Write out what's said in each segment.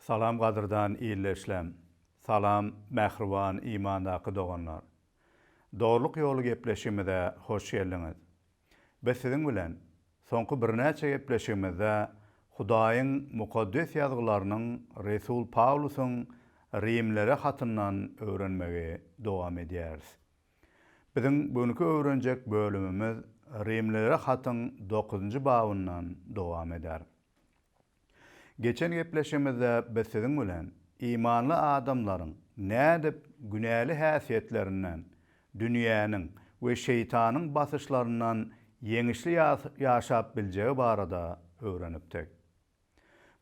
Salam gadyrdan ildeşlem. Salam mähriban imandaky doganlar. Dogrulyk ýoly gepleşigimize hoş geldiňiz. Biz siziň bilen soňky birnäçe gepleşigimizde Hudaýyň Mukaddes Ýazgylarynyň resul Pawlusyň Rimlere hatyndan öwrenmegi dowam edýäris. Biziň bu günki öwrenjek bölümimiz Rimlilere hatyň dokuzynjy babyndan dowam eder. Geçen gepleşigimizde biz siziň bilen imanly adamlaryň nädip günäli häsiýetlerinden, dünýäniň we şeýtanyň basyşlaryndan ýeňişli ýaşap biljegi barada öwrenipdik.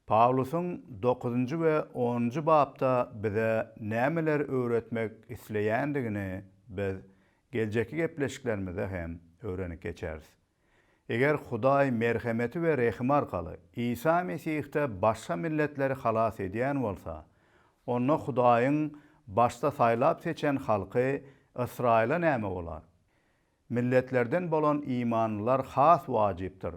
Pawlusyň dokuzynjy we onunjy bapda bize nämeleri öwretmek isleýändigini biz geljekki gepleşiklerimizde hem öwrenip geçeris. Eger Hudaý merhemeti we rehimi arkaly Isa Mesihde başga milletleri halas edýän bolsa, onda Hudaýyň başda saýlap seçen halky Ysraýyla näme bolar? Milletlerden bolan imanlylar has wajypdyr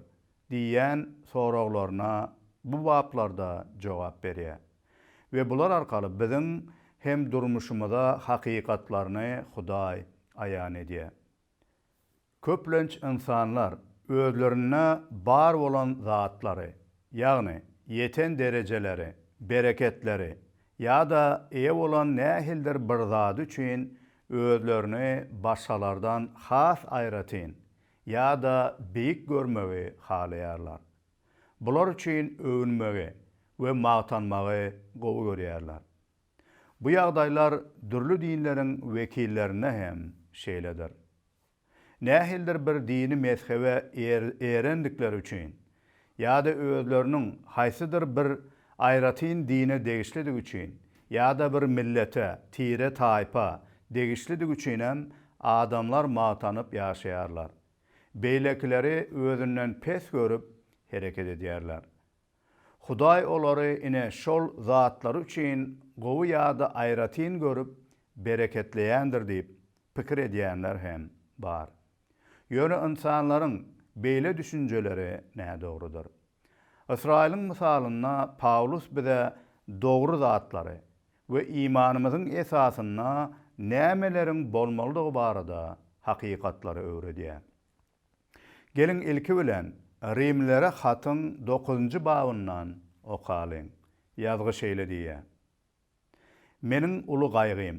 diýýän soraglaryna bu baplarda jogap berýär. We bular arkaly biziň hem durmuşymyza hakykatlaryny Hudaý aýan edýär. Köplenç ynsanlar özlerinde bar bolan zatlary, ýagny ýeten derejeleri, bereketleri ýa-da eýe bolan nähilidir bir zady üçin özlerini başgalardan has aýratyn ýa-da beýik görmegi halaýarlar. Bular üçin öwünmegi we magtanmagy gowy görýärler. Bu ýagdaýlar dürli dinleriň wekillerinde hem şeýledir. Nähilidir bir dini mezhebe erendikleri üçin ýa-da özleriniň haýsydyr bir aýratyn dine degişlidigi üçin ýa-da bir millete, tire-taýpa degişlidigi üçinem adamlar magtanyp ýaşaýarlar. Beýlekileri özünden pes görüp hereket edýärler. Hudaý olary ine şol zatlary üçin gowy ýa-da aýratyn görüp bereketleýändir diýip pikir edýänler hem bar. Ýöne ynsanlaryň beýle düşünjeleri nädogrudyr. Ysraýylyň mysalynda Pawlus bize dogry zatlary we imanymyzyň esasynda nämeleriň bolmalydygy barada hakykatlary öwredýär. Geliň ilki bilen Rimlilere hatyň dokuzynjy babyndan okalyň. Ýazgy şeýle diýýär, Meniň uly gaýgym,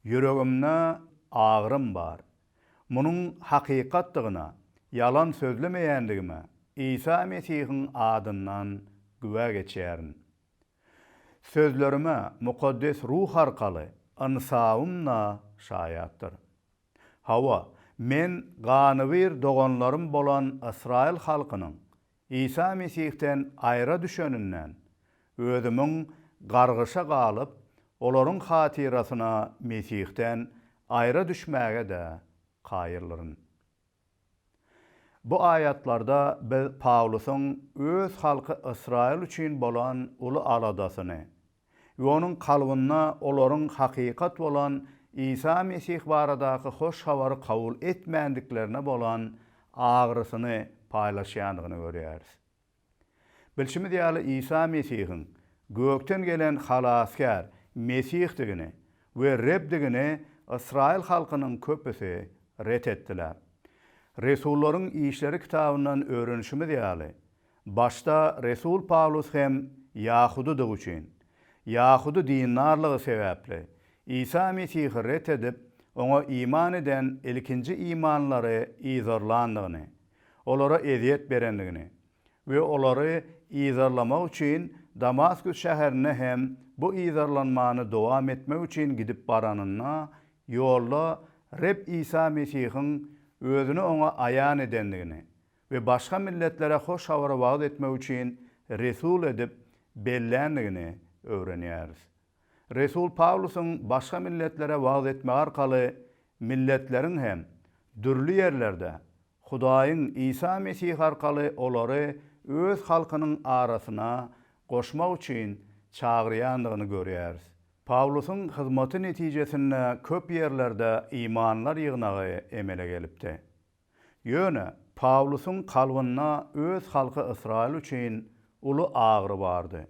ýüregimde agrym bar. Munuň hakykatdygyna, ýalan sözlemeýändigime Isa Mesihiň adyndan güwä geçýärin. Sözlerime Mukaddes Ruh arkaly ynsabym-da şaýatdyr. Hawa, men ganybir doganlarym bolan ysraýyl halkynyň Isa Mesihden aýra düşeninden, özümiň gargyşa galyp, olaryň hatyrasyna Mesihden aýra düşmäge-de kaýyldyryn. Bu aýatlarda biz Pawlusyň öz halky Ysraýyl üçin bolan uly aladasyny we onuň kalbynda olaryň hakykat bolan Isa Mesih baradaky hoş habary kabul etmändiklerine bolan agyrysyny paýlaşýandygyny görýäris. Bilşimiz ýaly, Isa Mesihiň gökden gelen Halasgär, Mesihdigini we Rebdigini ysraýyl halkynyň köpüsi ret etdiler. Resullaryň işleri kitabyndan öwrenişimiz ýaly, başda resul Pawlus hem ýahudydygy üçin, ýahudy dindarlygy sebäpli, Isa Mesihi ret edip, oňa iman eden ilkinji imanlylary yzarlandygyny, olara ezýet berendigini we olary yzarlamak üçin Damaskus şäherine hem bu yzarlanmany dowam etmek üçin gidip baranynda ýolda Reb Isa Mesihiň Özüni oňa aýan edendigini we başga milletlere hoş habary wagyz etmek üçin resul edip belländigini öwrenýäris. Resul Pawlusyň başga milletlere wagyz etmegi arkaly milletleriň hem dürli ýerlerde Hudaýyň Isa Mesih arkaly olary öz halkynyň arasyna goşmak üçin çagyrýandygyny görýäris. Pawlusyň hyzmaty netijesinde köp ýerlerde imanlar ýygnagy emele gelipdi. Ýöne Pawlusyň kalbynda öz halky Ysraýyl üçin uly agyry bardy.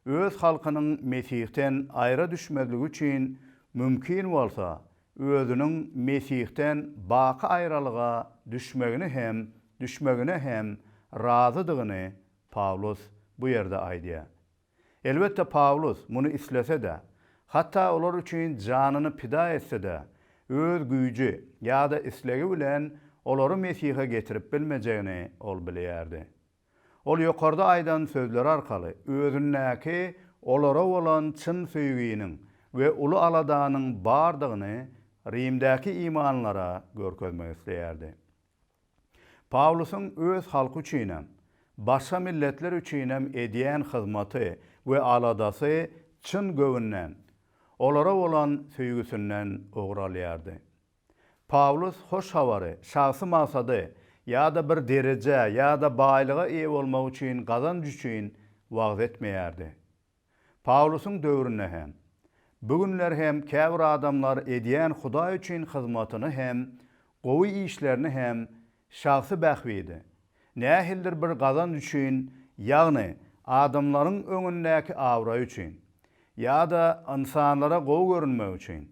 Öz halkynyň Mesihden aýra düşmezligi üçin mümkin bolsa, özüniň Mesihden baky aýralyga düşmegini hem düşmegine hem razydygyny Pawlus bu ýerde aýdýar. Elbetde, Pawlus muny islese-de, hatda olar üçin janyny pida etse-de, öz güýji ýa-da islegi bilen olary Mesihe getirip bilmejegini ol bilýärdi. Ol ýokarda aýdan sözleri arkaly özündäki olara bolan çyn söýginiň we uly aladanyň bardygyny Rimdäki imanlylara görkezmek isleýärdi. Pawlusyň öz halky üçinem, başga milletler üçinem edýän hyzmaty we aladasy çyn göwünden, olara bolan söýgüsinden ugur alýardy. Pawlus hoş habary şahsy maksady ýa-da bir derejä ýa-da baýlyga eýe bolmak üçin gazanç üçin wagyz etmeýärdi. Pawlusyň döwründe hem, bu günler hem käbir adamlar edýän Hudaý üçin hyzmatyny hem, gowy işlerini hem şahsy bähbidi, nähilidir bir gazanç üçin, ýagny adamlaryň öňündäki abraý üçin, ýa-da ynsanlara gowy görünmek üçin,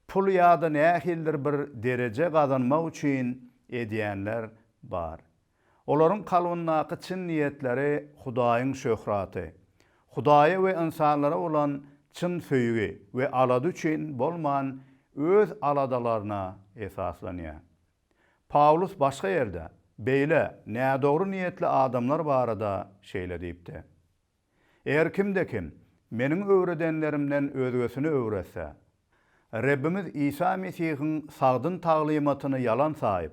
pul ýa-da nähilidir bir dereje gazanmak üçin edýänler bar. Olaryň kalbyndaky çyn niýetleri Hudaýyň şöhraty, Hudaýa we ynsanlara bolan çyn söýgi we alada üçin bolman, öz aladalaryna esaslanýar. Pawlus başga ýerde beýle nädogry niýetli adamlar barada şeýle diýipdi. Eger kimde-kim meniň öwredenlerimden özgesini öwretse, Rebbimiz Isa Mesihiň sagdyn taglymatyny ýalan saýyp,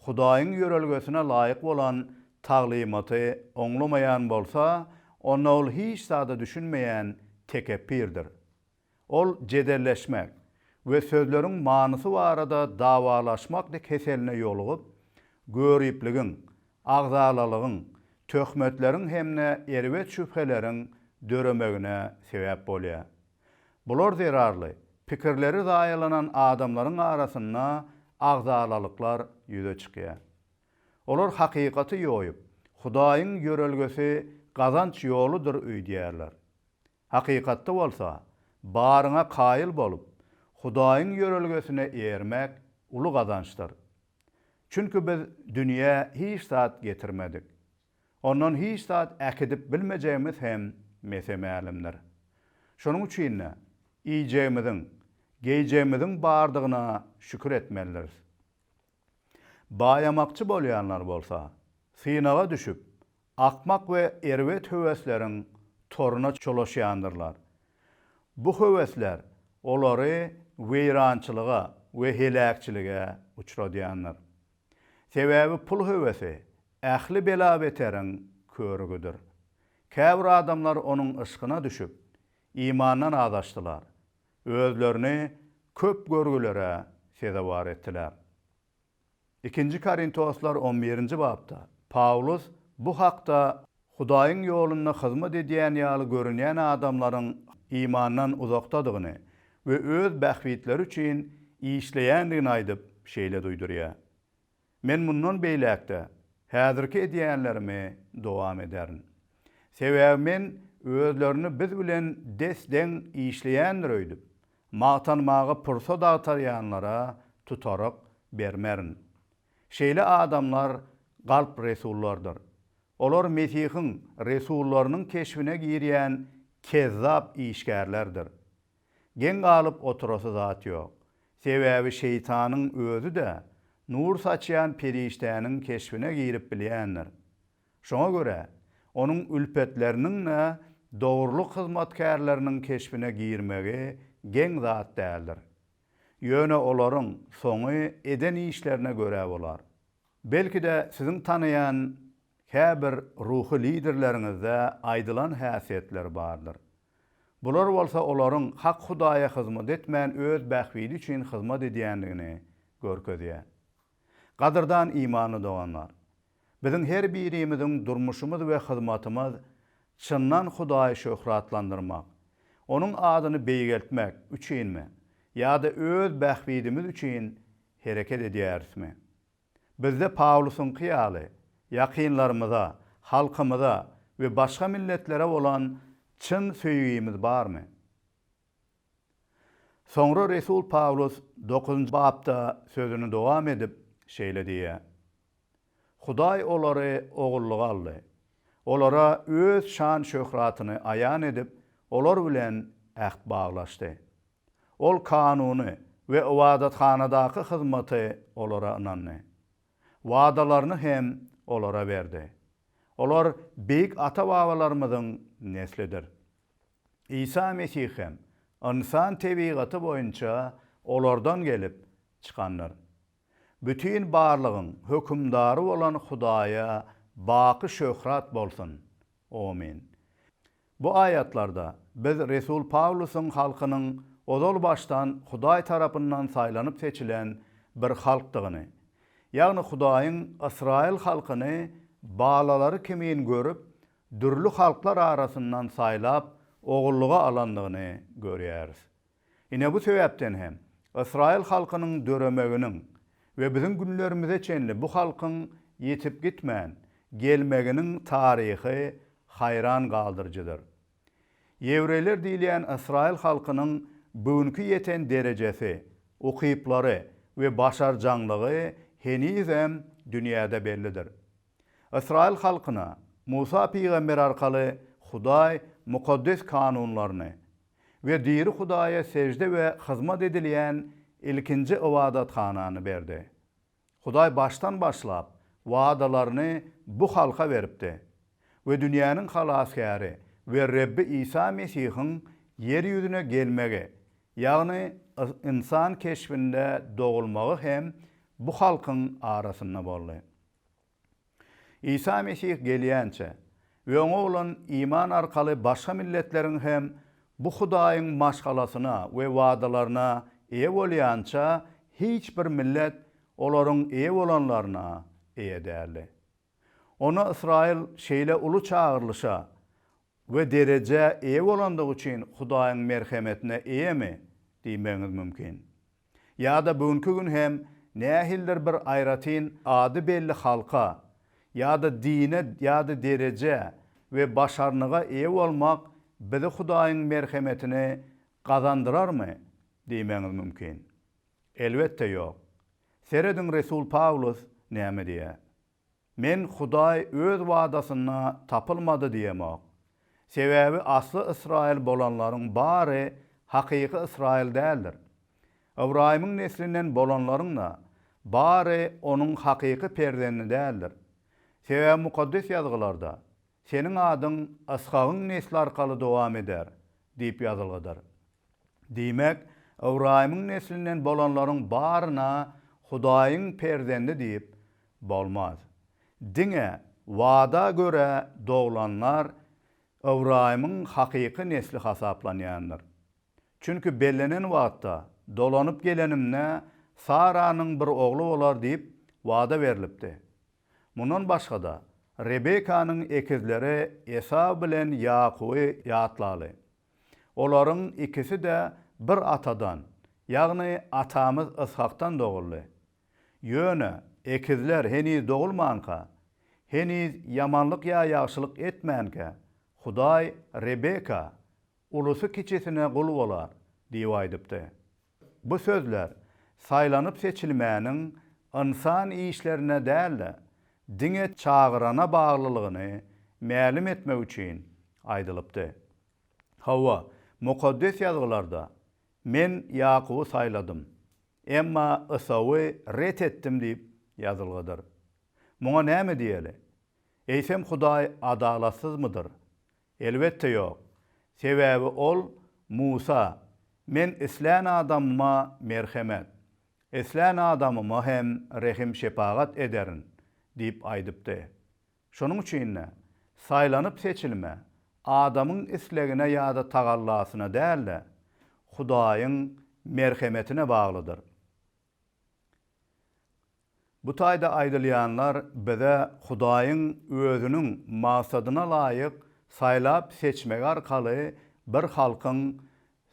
Hudaýyň ýörelgesine laýyk bolan taglymaty oňlamaýan bolsa, onda ol hiç zada düşünmeýän tekepbirdir. Ol jedelleşmek we sözleriň manysy barada dawalaşmak keseline ýolugyp, görüpligiň, agzalalygyň, töhmetleriň hem-de erbet şübheleriň döremegine sebäp bolýar. Bular zerarly pikirleri zaýalanan adamlaryň arasynda agzalalyklar ýüze çykýar. Olar hakykaty ýoýup, Hudaýyň ýörelgesi gazanç ýoludyr öýdýärler. Hakykatda bolsa, baryňa kaýyl bolup, Hudaýyň ýörelgesine eýermek uly gazançdyr. Çünki biz dünýä hiç zat getirmedik. Ondan hiç zat äkidip bilmejegimiz hem mese-mälimdir. Şonuň üçin-de, iýjegimiziň, geýjegimiziň bardygyna şükür etmelidiris. Baýamakçy bolýanlar bolsa, synaga düşüp, akmak we erbet höwesleriň toruna çolaşýandyrlar. Bu höwesler olary weýrançylyga we heläkçilige uçradýandyr. Sebäbi pul höwesi ähli bela-beteriň körügidir. Käbir adamlar onuň yşkyna düşüp, imandan azaşdylar, özlerini köp görgülere sezewar etdiler. Ikinji Korintoslar on birinji bapda Pawlus bu hakda Hudaýyň ýolunda hyzmat edýän ýaly görünýän adamlaryň imandan uzakdadygyny we öz bähbitleri üçin işleýändigini aýdyp şeýle duýdurýar, Men mundan beýläk-de häzirki edýänlerimi dowam ederin. Sebäbi men özlerini biz bilen des-deň işleýändir öýdüp, Magtanmaga pursat agtarýanlara tutaryk bermerin. Şeýle adamlar galp resullardyr. Olar Mesihiň resullarynyň keşbine girýän kezzap işgärlerdir. Geň galyp oturasy zat ýok. Sebäbi şeýtanyň özi-de nur saçýan perişdäniň keşbine girip bilýändir. Şoňa görä, onuň ülpetleriniň-de dogrulyk hyzmatkärleriniň keşbine girmegi geň zat däldir. Ýöne olaryň soňy eden işlerine görä bolar. Belki-de, siziň tanaýan käbir ruhy liderleriňizde aýdylan häsiýetler bardyr. Bular bolsa olaryň hak Hudaýa hyzmat etmän öz bähbidi üçin hyzmat edýändigini görkezýär. Gadyrdan imanly doganlar! Biziň her birimiziň durmuşymyz we hyzmatymyz çyndan Hudaýy şöhratlandyrmak, Onuň adyny beýgeltmek üçinmi ýa-da öz bähbidimiz üçin hereket edýärismi? Bizde Pawlusyňky ýaly, ýakynlarymyza, halkymyza we başga milletlere bolan. çyn söýgimiz barmy? Soňra resul Pawlus dokuzynjy bapda sözüni dowam edip, şeýle diýýär, Hudaý olary ogullyga aldy. Olara Öz şan-şöhratyny aýan edip, olar bilen äht baglaşdy. Ol kanuny we ybadathanadaky hyzmaty olara ynandy. Wadalaryny hem olara berdi. Olar beýik ata-babalarymyzyň neslidir. Isa Mesih hem ynsan tebigaty boýunça olardan gelip çykandyr. Bütin barlygyň hökümdary bolan Hudaýa baky şöhrat bolsun! Omyn. Bu aýatlarda biz resul Pawlusyň halkynyň ozal başdan Hudaý tarapyndan saýlanyp seçilen bir halkdygyny, ýagny Hudaýyň ysraýyl halkyny balalary kimin görüp, dürli halklar arasyndan saýlap ogullyga alandygyny görýäris. Ine bu sebäpden hem ysraýyl halkynyň döremeginiň we biziň günlerimize çenli bu halkyň ýitip gitmän gelmeginiň taryhy haýran galdyryjydyr. Ýewreýler diýilýän ysraýyl halkynyň bu günki ýeten derejesi, ukyplary we başarjaňlygy henizem dünýäde bellidir. Ysraýyl halkyna Musa pygamber arkaly Hudaý mukaddes kanunlaryny we diri Hudaýa sežde we hyzmat edilýän ilkinji ybadathanany berdi. Hudaý başdan başlap wadalaryny bu halka beripdi we dünýäniň Halasgäri we Rebbi Isa Mesihiň ýer ýüzüne gelmegi, ýagny ynsan keşbinde dogulmagy hem bu halkyň arasynda boldy. Isa Mesih gelýänçä we Oňa bolan iman arkaly başga milletleriň hem bu Hudaýyň maşgalasyna we wadalaryna eýe bolýança hiç bir millet olaryň eýe bolanlaryna eýe däldi. Onda Ysraýyl şeýle uly çagyrylyşa we derejä eýe bolandygy üçin Hudaýyň merhemetine eýemi diýmegiňiz mümkin. Ýa-da bu günki gün hem nähilidir bir aýratyn ady belli halka ýa-da dine ýa-da derejä we başarnyga eýe bolmak bizi Hudaýyň merhemetini gazandyrarmy diýmegiňiz mümkin. Elbetde ýok. Serediň resul Pawlus näme diýýär. Men Hudaý öz wadasynda tapylmady diýemok. Sebäbi asly ysraýyl bolanlaryň bary hakyky ysraýyl däldir. Ybraýymyň neslinden bolanlaryň-da bary onuň hakyky perzendi däldir. Sebäbi Mukaddes Ýazgylarda, Seniň adyň Yshagyň nesli arkaly dowam eder diýip ýazylgydyr. Diýmek, Ybraýymyň neslinden bolanlaryň baryna Hudaýyň perzendi diýip bolmaz. Diňe wada görä doglanlar Ybraýymyň hakyky nesli hasaplanýandyr. Çünki bellenen wagtda dolanyp gelenimde Saranyň bir ogly bolar diýip wada berlipdi. Mundan başga-da, Rebekanyň ekizleri Esaw bilen Ýakuby ýatlaly. Olaryň ikisi-de bir atadan, ýagny atamyz Yshakdan doguldy. Ýöne ekizler heniz dogulmanka, heniz ýamanlyk ýa ýagşylyk etmänkä, Hudaý Rebeka, Ulusy kiçisine gul bolar diýip aýdypdy. Bu sözler saýlanyp-seçilmäniň ynsan işlerine däl-de, diňe çagyrana baglylygyny mälim etmek üçin aýdylypdy. Hawa, Mukaddes Ýazgylarda, Men Ýakuby saýladym, emma Ysawy ret etdim diýip ýazylgydyr. Muňa näme diýeli? Eýsem Hudaý adalatsyzmydyr? Elbetde ýok. Sebäbi ol Musa, Men islän adamyma merhemet, islän adamyma hem rehim-şepagat ederin diýip aýdypdy. Şonuň üçin-de, saýlanyp-seçilme adamyň islegine ýa-da tagallasyna däl-de, Hudaýyň merhemetine baglydyr. Bu taýda aýdylýanlar bize Hudaýyň Özüniň maksadyna laýyk saýlap-seçmegi arkaly bir halkyň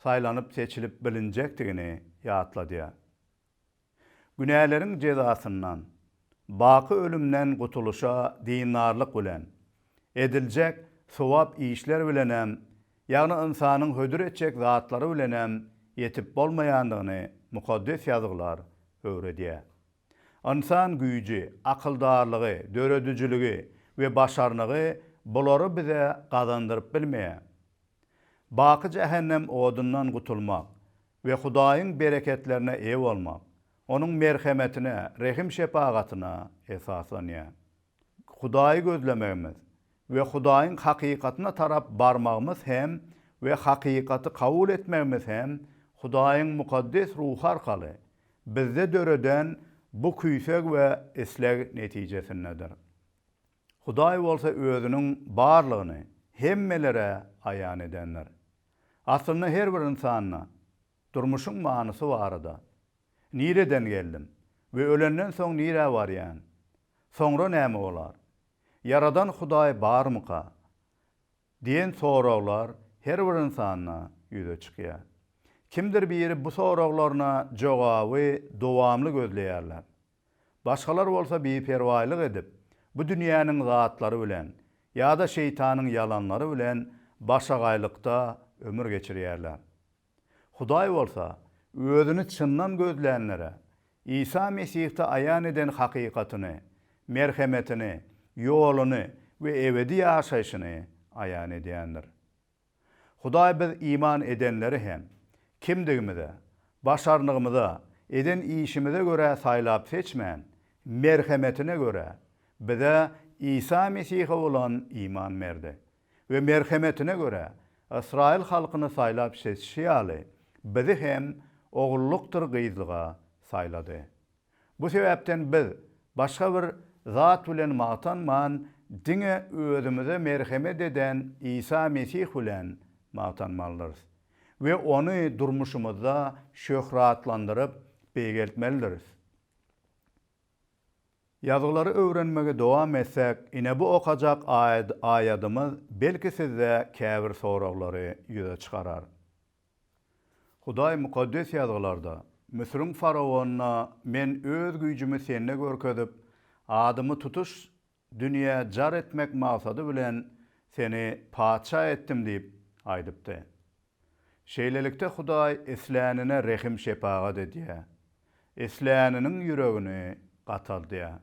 saýlanyp-seçilip bilinjekdigini ýatladýar. Günäleriň jezasyndan, baky ölümden gutulyşa dindarlyk bilen, ediljek sogap işler bilenem. ýagny ynsanyň hödür etjek zatlary bilenem ýetip bolmaýandygyny Mukaddes Ýazgylar öwredýär. Ynsan güýji, akyldarlygy, döredijiligi we başarnygy bulary bize gazandyryp bilmeýär. Baky jähennem odundan gutulmak we Hudaýyň bereketlerine eýe bolmak, Onuň merhemetine, rehim-şepagatyna esaslanýar. Hudaýy gözlemegimiz we Hudaýyň hakykatyna tarap barmagymyz hem we hakykaty kabul etmegimiz hem Hudaýyň Mukaddes Ruhy arkaly bizde döreden bu küýseg we isleg netijesindedir. Hudaý bolsa Özüniň barlygyny hemmelere aýan edendir. Aslynda her bir ynsanda durmuşyň manysy barada, Nireden geldim we ölenden soň nirä barýan? Soňra näme bolar? Ýaradan Hudaý barmyka? Diýen soraglar her bir ynsanda ýüze çykýar. Kimdir biri bu soraglaryna jogaby dowamly gözleýärler. Başgalar bolsa biperwaýlyk edip, bu dünýäniň zatlary bilen ýa-da şeýtanyň ýalanlary bilen başagaýlykda ömür geçirýärler. Hudaý bolsa, Özüni çyndan gözlänlere Isa Mesihde aýan eden hakykatyny, merhemetini, ýoluny we ebedi ýaşaýşyny aýan edýändir. Hudaý biz iman edenleri hem, kimdigimize, başarnygymyza, eden işimize görä saýlap seçmän, merhemetine görä, bize Isa Mesihe bolan iman berdi. We merhemetine görä, ysraýyl halkyny saýlap seçişi ýaly, bizi hem ogullukdyr gyzlyga saýlady. Bu sebäpden biz başga bir zat bilen magtanman, diňe özümize merhemet eden Isa Mesih bilen magtanmalydyrys we Ony durmuşymyzda şöhratlandyryp beýgeltmelidiris. Ýazgylary öwrenmegi dowam etsek, ine bu okajak aýadymyz belki sizde käbir soraglary ýüze çykarar. Hudaý Mukaddes Ýazgylarda, Müsüriň faraonyna Men Öz güýjümi sende görkezip, adymy tutuş dünýä jar etmek maksady bilen seni patyşa etdim diýip aýdypdy. Şeýlelikde Hudaý islänine rehim-şepagat edýär, isläniniň ýüregini gataldýar.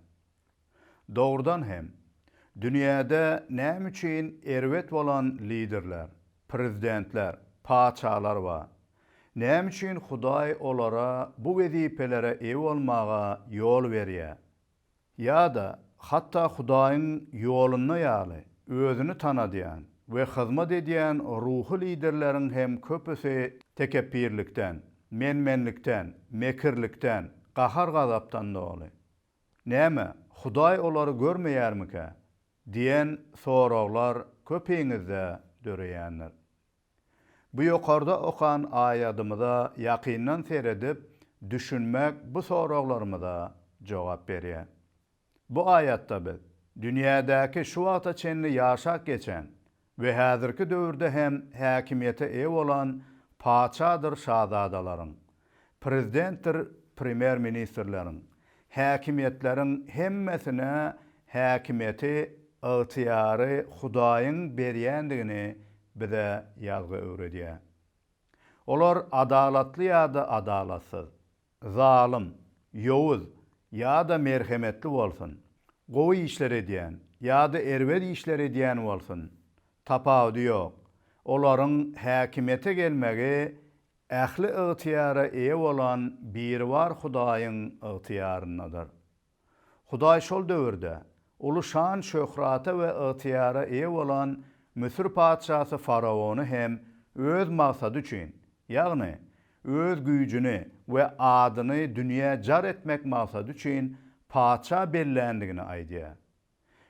Dogrudan hem, dünýäde näme üçin erbet bolan liderler, prezidentler, patyşalar bar? Näme üçin Hudaý olara bu wezipelere eýe bolmaga ýol berýär? Ýa-da, hatda Hudaýyň ýolunda ýaly özüni tanadýan we hyzmat edýän ruhy liderleriň hem köpüsi tekepbirlikden, men-menlikden, mekirlikden, gahar-gazapdan doly. Näme, Hudaý olary görmeýärmikä? diýen soraglar köpiňizde döreýändir. Bu ýokarda okan aýadymyza ýakyndan seredip, düşünmek bu soraglarymyza jogap berýär. Bu aýatda biz dünýädäki şu wagta çenli ýaşap geçen we häzirki döwürde hem häkimiýete eýe bolan patyşadyr şazadalaryň, prezidentdir premýer-ministrleriň, häkimiýetleriň hemmesine häkimiýeti, ygtyýary Hudaýyň berýändigini bize ýazgy öwredýär. Olar adalatly ýa-da adalatsyz, zalym, ýowuz ýa-da merhemetli bolsun, gowy işler edýän ýa-da erbet işler edýän bolsun, tapawudy ýok, olaryň häkimiýete gelmegi ähli ygtyýara eýe bolan Biribar Hudaýyň ygtyýaryndadyr. Hudaý şol döwürde uly şan-şöhrata we ygtyýara eýe bolan Müsür patyşasy faraony hem öz maksady üçin, ýagny öz güýjüni we adyny dünýä jar etmek maksady üçin patyşa belländigini aýdýar.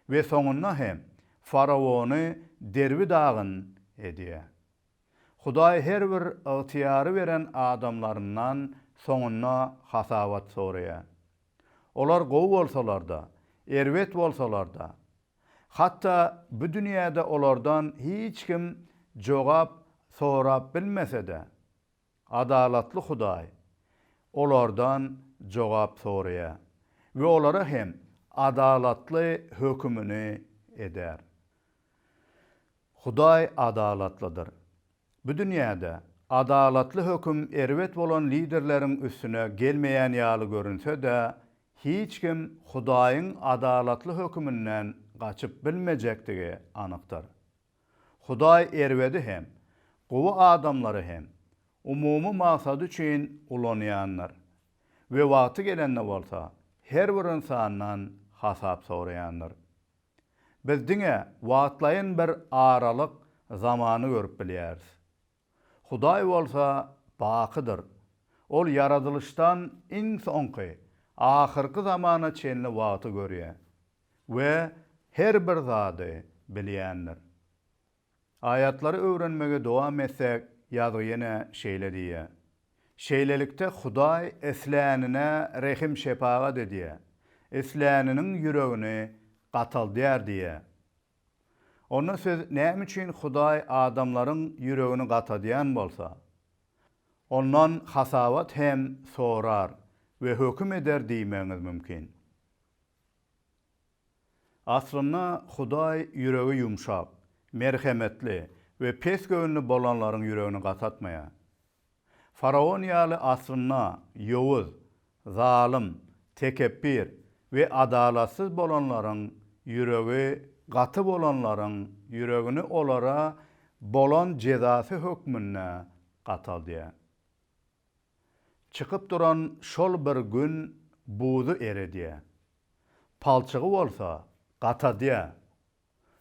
We soňunda hem faraony derbi-dagyn edýär. Hudaý her bir ygtyýary beren adamlaryndan soňunda hasabat soraýar. Olar gowy bolsalar-da, erbet bolsalar-da, hatda bu dünýäde olardan hiç kim jogap sorap bilmese-de, adalatly Hudaý olardan jogap soraýar we olara hem adalatly hökümini eder. Hudaý adalatlydyr. Bu dünýäde adalatly höküm erbet bolan liderleriň üstüne gelmeýän ýaly görünse-de, hiç kim Hudaýyň adalatly höküminden gaçyp bilmejekdigi anykdyr. Hudaý erbedi hem, gowy adamlary hem umumy maksady üçin ulanýandyr we wagty gelende bolsa her bir ynsandan hasap soraýandyr. Biz diňe wagtlaýyn bir aralyk zamany görüp bilýäris. Hudaý bolsa bakydyr. Ol ýaradylyşdan iň soňky, ahyrky zamana çenli wagty görýär we her bir zady bilýändir. Aýatlary öwrenmegi dowam etsek, ýazgy ýene şeýle diýýär, Şeýlelikde, Hudaý islänine rehim-şepagat edýär, isläniniň ýüregini gataldýar diýýär. Onda siz näme üçin Hudaý adamlaryň ýüregini gatadýan bolsa, ondan hasabat hem sorar we höküm eder diýmegiňiz mümkin? Aslynda Hudaý ýüregi ýumşak, merhemetli we pesgöwünli bolanlaryň ýüregini gatatmaýar. Faraon ýaly aslynda ýowuz, zalym, tekepbir we adalatsyz bolanlaryň ýüregi gaty bolanlaryň ýüregini olara bolan jezasy hökmünde gataldýar. Çykyp duran şol bir gün buzy eredýär. Palçygy bolsa gatadýar.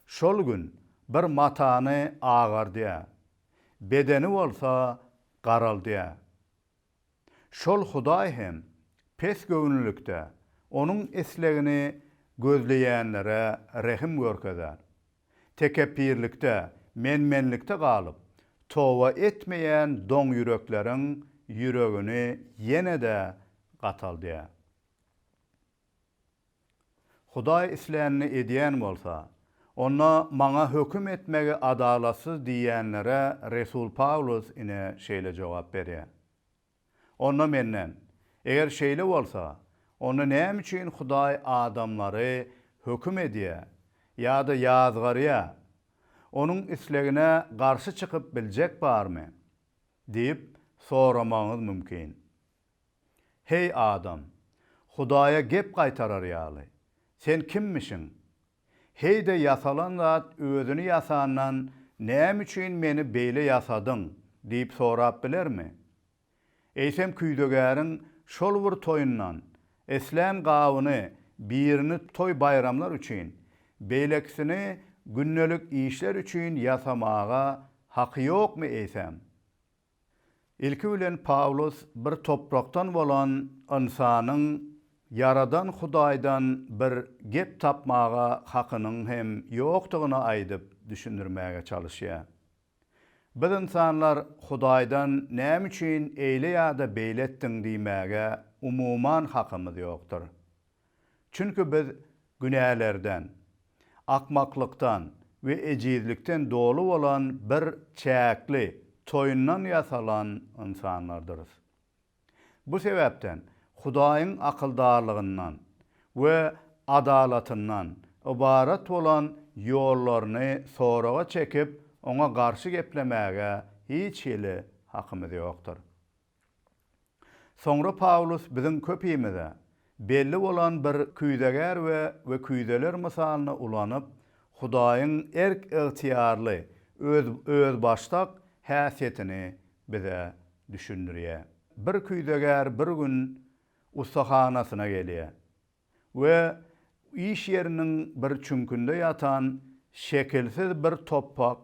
Şol gün bir matany agardýar. Bedeni bolsa garaldýar. Şol Hudaý hem pes göwünlilikde Onuň islegini gözleýänlere rehim görkezer. Tekepbirlikde, men-menlikde galyp, toba etmeýän doňýürekleriň ýüregini ýene-de gataldýar. Hudaý islänini edýän bolsa, onda maňa höküm etmegi adalatsyz diýýänlere resul Pawlus ine şeýle jogap berýär. Onda menden, Eger şeýle bolsa, onda näme üçin Hudaý adamlary höküm edýär ýa-da ýazgarýar? Onuň islegine garşy çykyp biljek barmy? diýip soramagyňyz mümkin. Heý adam, Hudaýa gep gaýtarar ýaly, sen kimmişiň? Heý-de ýasalan zat özüni ýasandan näme üçin meni beýle ýasadyň diýip sorap bilermi? Eýsem küýzegäriň şol bir toýundan islän gabyny birini toý-baýramlar üçin, beýlekisini gündelik işler üçin ýasamaga haky ýokmy eýsem? Ilki bilen Pawlus bir toprakdan bolan ynsanyň Ýaradan Hudaýdan bir gep tapmaga hakynyň hem ýokdugyny aýdyp düşündirmäge çalyşýar. Biz ynsanlar Hudaýdan näme üçin eýle ýa-da beýle etdiň diýmäge umuman hakymyz ýokdur. Çünki biz günälerden, akmaklykdan we ejizlikden doly bolan bir çäkli, toýundan ýasalan ynsanlardyrys. Bu sebäpden Hudaýyň akyldarlygyndan we adalatyndan ybarat bolan ýollaryny soraga çekip, oňa garşy geplemäge hiç hili hakymyz ýokdur. Soňra Pawlus biziň köpimize belli bolan bir küýzegär we we küýzeler mysalyny ulanyp, Hudaýyň erk-ygtyýarly, öz özbaşdak häsiýetini bize düşündirýär. Bir küýzegär bir gün ussahanasyna gelýär we iş ýeriniň bir çüňkünde ýatan şekilsiz bir topbak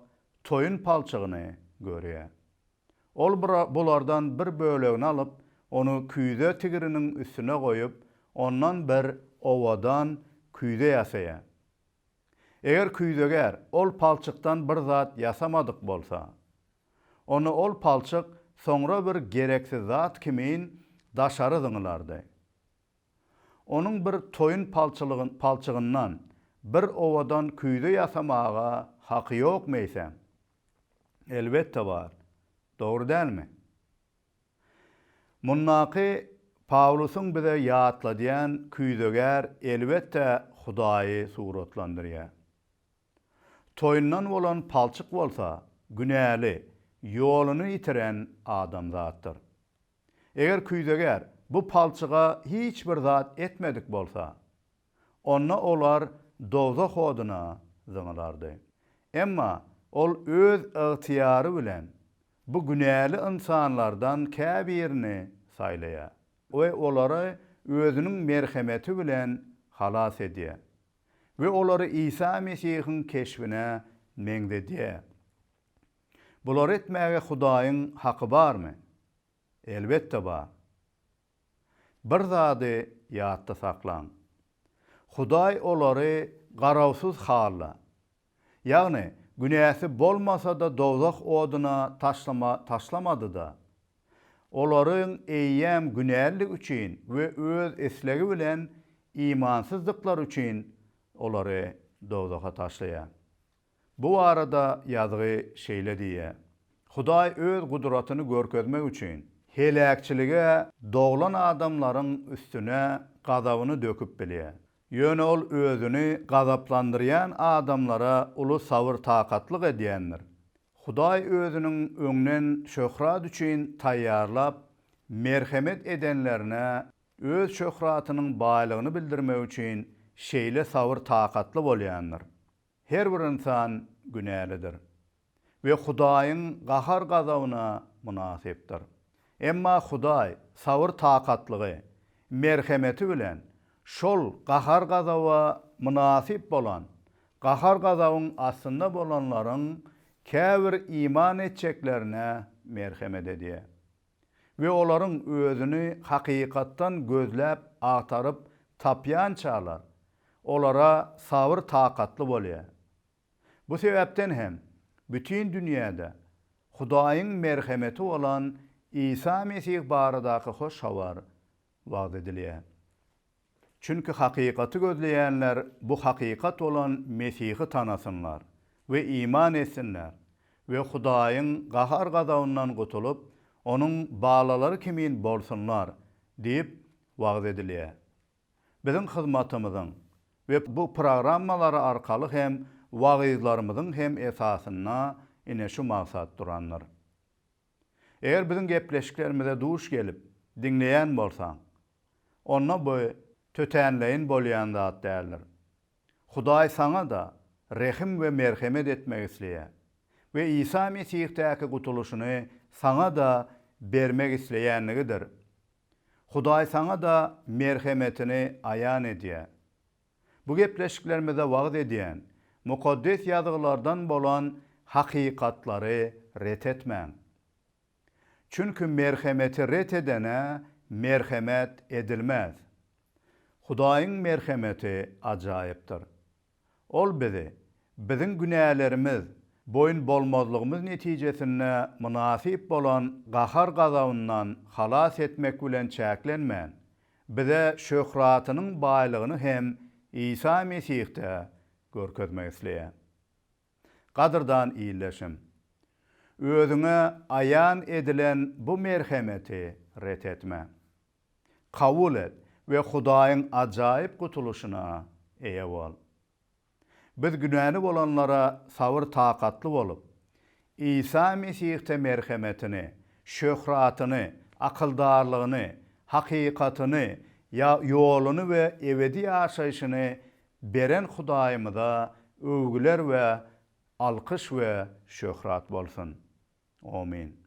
toýun palçygyny görýär. Ol bulardan bir bölegini alyp, ony küýze tigriniň üstüne goýup, ondan bir owadan küýze ýasaýar. Eger küýzegär ol palçykdan bir zat ýasamadyk bolsa, onda ol palçyk soňra bir gereksiz zat kimin daşary zyňylardy. Onuň bir toýun palçygyndan bir owadan küýze ýasamaga haky ýokmy eýsem? Elbetde bar. Dogry dälmi? Mundaky Pawlusyň bize ýatladýan küýzegär elbetde Hudaýy suratlandyrýar. Toýundan bolan palçyk bolsa günäli, ýoluny ýitiren adamzatdyr. Eger küýzegär bu palçyga hiç bir zat etmedik bolsa, onda olar dowzah oduna zyňylardy. Emma ol öz ygtyýary bilen bu günäli ynsanlardan käbirini saýlaýar we olary özüniň merhemeti bilen halas edýär we olary Isa Mesihiň keşbine meňzedýär. Bulary etmäge Hudaýyň haky barmy? Elbetde bar. Bir zady ýatda saklaň. Hudaý olary garawsyz halda, ýagny günäsi bolmasa-da dowzah oduna taşlama taşlamady-da, olaryň eýýäm günälidigi üçin we öz islegi bilen imansyzdyklary üçin olary dowzaha taşlaýar. Bu barada Ýazgy şeýle diýýär, Hudaý Öz gudratyny görkezmek üçin, heläkçilige doglan adamlaryň üstüne gazabyny döküp bilýär. Ýöne Ol Özüni gazaplandyrýan adamlara uly sabyr-takatlyk edýändir. Hudaý Özüniň öňden şöhrat üçin taýýarlap, merhemet edenlerine Öz şöhratynyň baýlygyny bildirmek üçin şeýle sabyr-takatly bolýandyr. Her bir ynsan günälidir we Hudaýyň gahar-gazabyna mynasypdyr. Emma Hudaý sabyr-takatlygy, merhemeti bilen şol gahar-gazaba mynasyp bolan, gahar-gazabyň astynda bolanlaryň käbir iman etjeklerine merhemet edýär we olaryň özüni hakykatdan gözläp agtaryp tapýançalar, olara sabyr-takatly bolýar. Bu sebäpden hem, bütin dünýäde Hudaýyň merhemeti bolan Isa Mesih baradaky hoş habar wagyz edilýär. Çünki hakykaty gözleýänler bu hakykat bolan Mesihi tanasynlar we iman etsinler we Hudaýyň gahar-gazabyndan gutulyp, Onuň balalary kimin bolsunlar diýip wagyz edilýär. Biziň hyzmatymyzyň we bu programmalary arkaly hem wagyzlarymyzyň hem esasynda ine şu maksat durandyr. Eger biziň gepleşiklerimize duş gelip, diňleýän bolsaň, onda bu tötänleýin bolýan zat däldir. Hudaý saňa-da rehim we merhemet etmek isleýär we Isa Mesihdäki gutulyşyny saňa-da bermek isleýänligidir. Hudaý saňa-da merhemetini aýan edýär. Bu gepleşiklerimizde wagyz edýän Mukaddes Ýazgylardan bolan hakykatlary ret etmäň. Çünki merhemeti ret edene merhemet edilmez. Hudaýyň merhemeti ajaýypdyr. Ol bizi, biziň günälerimiz, boýun bolmazlygymyz netijesinde mynasyp bolan gahar-gazabyndan halas etmek bilen çäklenmän, bize şöhratynyň baýlygyny hem Isa Mesihde görkezmek isleýär. Gadyrdan ildeşim! Özüňe aýan edilen bu merhemeti ret etme. Kabul et we Hudaýyň ajaýyp gutulyşyna eýe bol. Biz günäli bolanlara sabyr-takatly bolup, Isa Mesihde merhemetini, şöhratyny, akyldarlygyny, hakykatyny, ýa ýoluny we ebedi ýaşaýşyny beren Hudaýymyza öwgüler we alkyş we şöhrat bolsun. Omyn.